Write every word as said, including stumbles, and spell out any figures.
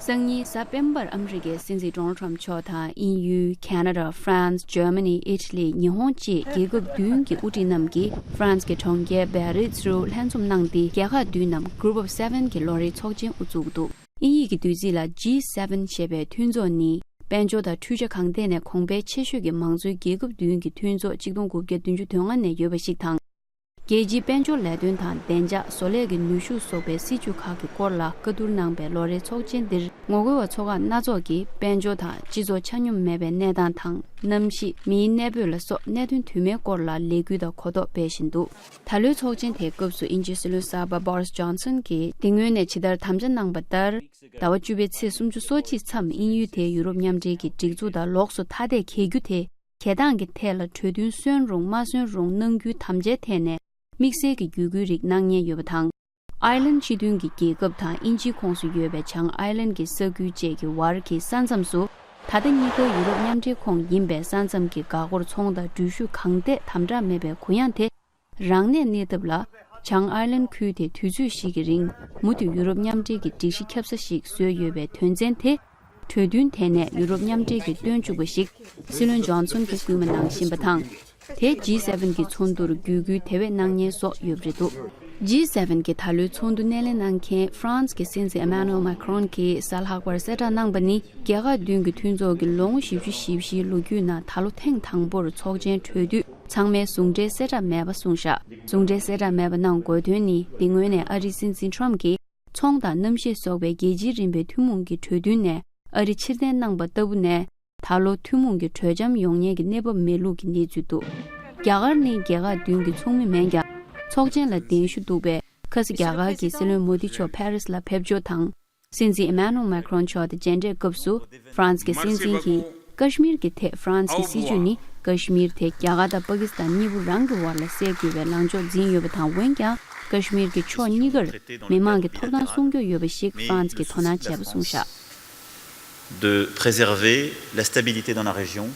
སང་ཉིན་གཟའ་སྤེན་པར་ཨ་མི་རི་ཀའི་སྲིད་འཛིན་ཌོ་ནལ་ཊམ་མཆོག་དང་དབྱིན་ཡུལ། ཁེ་ན་ཌ། ཧྥ་རན་སི། འཇར་མ་ནི། ཨི་ཊ་ལི། ཉི་ཧོང་བཅས་རྒྱལ་ཁབ་བདུན་གྱི་དབུ་ཁྲིད་རྣམས་ཀྱིས་ཧྥ་རན་སི་གི་གྲོང་ཁྱེར་པེ་རི་སི་རུ་ལྷན་འཛོམས་གནང་སྟེ། རྒྱལ་ཁག་བདུན་ནམ་Group of Seven གྱི་ལོ་རེའི་ཚོགས་ཆེན་དབུ་བཙུགས་འདུག་དབྱིན་ཡིག་གི་བསྡུས་ཚིག་ལ་ཇི་སེ་ཝེན་ཞེས་པའི་མཐུན་ཚོགས་ནི། དཔལ་འབྱོར་དང་འཕྲུལ་ཆ་གང་ཐད་ནས་གོང་འཕེལ་ཆེ་ཤོས་ཀྱི་མང་གཙོའི་རྒྱལ་ཁབ་བདུན་གྱི་མཐུན་ཚོགས་གཅིག་སྟོང་དགུ་བརྒྱ་བདུན་ཅུ་དོན་ལྔ་ནས་ཡོད་པ་ཞིག་དང་། རྒྱལ་སྤྱིའི་དཔལ་འབྱོར་ལས་དོན་དང་བདེ་འཇགས། བཟོ་ལས་ཀྱི་ནུས་ཤུགས་སོགས་པའི་སྲིད་བྱུས་ཁག་གི་སྐོར་ལ་བཀའ་བསྡུར་གནང་པའི་ལོ་རེའི་ཚོགས་ཆེན་འདིར། ངོ་རྒོལ་བ་ཚོ་ཁག་སྣ་ཚོགས་ཀྱིས་དཔལ་འབྱོར་དང་སྤྱི་ཚོགས་ཆ་སྙོམས་མེད་པའི་གནས་སྟངས་དང་། གནམ་གཤིས། མིའི་གནས་སྤོས་ལ་སོགས་གནད་དོན་དུ་མའི་སྐོར་ལ་ལས་འགུལ་དང་གོ་རྟོགས་སྤེལ་བཞིན་འདུག་ད་ལོའི་ཚོགས་ཆེན་དེའི་སྐབས་སུ་དབྱིན་ཇིའི་སྲིད་བློན་གསར་པ་Boris Johnson གྱིས་དེ་སྔོན་ནས་ཇི་ལྟར་དམ་བཅའ་གནང་པ་ལྟར། ཟླ་བ་བཅུ་པའི་ཚེས་སུམ་ཅུ་སོ་གཅིག་མཚམས་དབྱིན་ཡུལ་དེ་ཡུ་རོབ་མཉམ་འབྲེལ་གྱི་སྒྲིག་འཛུགས་དང་ལོགས་སུ་ཐ་དད་འགལ་རྒྱུ་དེ། གྱེས་སྟངས་ཀྱི་ཐད་ལ་གྲོས་མཐུན་སོན་རུང་མ་སོན་རུང་གནང་རྒྱུའི་དམ་བཅའི་ཐད་ནས་དམིགས་བསལ་གྱི་བརྒྱུད་སྐུལ་རིགས་གནང་ཉེན་ཡོད་པ་དང་། ཨའི་ལན་སྤྱི་མཐུན་གྱི་རྒྱལ་ཁབ་དང་དབྱིན་ཇིའི་ཁོངས་སུ་ཡོད་པའི་བྱང་ཨའི་ལན་གྱི་ས་ཁུལ་བཅས་ཀྱི་བར་གྱི་ས་མཚམས་སུ། ད་ལྟ་གཉིས་ཀ་ཡུ་རོབ་མཉམ་འབྲེལ་ཁོངས་ཡིན་པའི་ས་མཚམས་ཀྱི་འགག་སྒོར་ཚོང་དང་འགྲུལ་བཞུད་གང་ཐད་དམ་དྲག་མེད་པའི་གུ་ཡངས་དེ། རང་གནས་གནས་ཐབས་ལ། བྱང་ཨའི་ལན་ཁུལ་དེ་དུས་ཚོད་ཞིག་གི་རིང་མུ་མཐུད་ཡུ་རོབ་མཉམ་འབྲེལ་གྱི་སྒྲིག་གཞི་ཁྱབ་ས་ཞིག་བཟོས་ཡོད་པའི་དོན་ཚན་དེ། གྲོས་མཐུན་དེ་ནས་ཡུ་རོབ་མཉམ་འབྲེལ་གྱིས་བཏོན་བཅུག་པ་ཞིག་སྲིད་བློན་ཇོན་སོན་གྱིས་སྐུལ་མ་གནང་བཞིན་པ་དང་། དེས་ཇི་སེ་ཝེན་གྱི་ཚོགས་འདུར་བརྒྱུད་སྐུལ་དེ་བས་གནང་ཉེན་སོགས་ཡོད་པ་རེད་འདུག་ཇི་སེ་ཝེན་གྱི་ད་ལོའི་ཚོགས་འདུ་སྣེ་ལེན་གནང་མཁན་ཧྥ་རན་སི་གི་སྲིད་འཛིན་ཨེ་མ་ནུ་ཨེལ་མཱ་ཁི་རོན་གྱིས་གཟའ་ལྷག་པར་གསལ་བསྒྲགས་གནང་པ་ནི། རྒྱལ་ཁབ་བདུན་གྱི་མཐུན་ཚོགས་ཀྱི་ལོ་ངོ་བཞི་བཅུ་ཞེ་བཞིའི་ལོ་རྒྱུས་ནང་ད་ལོ་ཐེངས་དང་པོར་ཚོགས་ཆེན་གྲོལ་དུས་ཚང་མས་ཟུང་འབྲེལ་གསལ་བསྒྲགས་མེད་པ་གསུངས་བཞག་ཟུང་འབྲེལ་གསལ་བསྒྲགས་མེད་པ་གནང་དགོས་དོན་ནི། དེ་སྔོན་ནས་ཨ་རིའི་སྲིད་འཛིན་ཁྲོམ་གྱིས། ཚོང་དང་གནམ་གཤིས་སོགས་པའི་རྒྱལ་སྤྱིའི་རིམ་པའི་ཐུན་མོང་གི་གྲོས་མཐུན་ནས་ཨ་རི་ཕྱིར་འཐེན་གནང་པ་ལྟ་བུ་ནས། ད་ལོ་ཐུན་མོང་གི་གྲོས་འཆམ་ཡོང་ཉེན་གྱི་གནས་བབ་མེད་ལུགས་ཀྱི་གནས་ཚུལ་འདུག་རྒྱ་གར་ནི་རྒྱལ་ཁབ་བདུན་གྱི་ཚོགས་མི་མིན་ཀྱང་། ཚོགས་ཆེན་ལ་གདན་ཞུ་འདུག་པས། ཁ་སང་རྒྱ་གར་གྱི་སྲིད་བློན་མོ་དི་མཆོག་ཕ་རི་སི་ལ་ཕེབས་འབྱོར་དང་། སྲིད་འཛིན་ཨེ་མ་ནུ་ཨེལ་མཱ་ཁི་རོན་མཆོག་དང་མཇལ་འཕྲད་སྐབས་སུ། ཧྥ་རན་སི་གི་སྲིད་འཛིན་གྱིས། ཀ་ཤི་མིར་གྱི་ཐད་ཧྥ་རན་སི་གི་སྲིད་བྱུས་ནི། ཀ་ཤི་མིར་དེ་རྒྱ་གར་དང་པ་ཀི་སི་ཐན་གཉིས་པོ་རང་གི་བར་ལ་སེལ་དགོས་པའི་ལངས་ཕྱོགས་འཛིན་ཡོད་པ་དང་། འོན་ཀྱང་། ཀ་ཤི་མིར་གྱི་ཕྱོགས་གཉིས་ཀར་མི་མང་གི་ཐོབ་ཐང་སྲུང་སྐྱོབ་ཡོད་པ་ཞིག་ཧྥ་རན་སི་གིས་དོ་སྣང་བྱས་པ་གསུངས་བཞག de préserver la stabilité dans la région.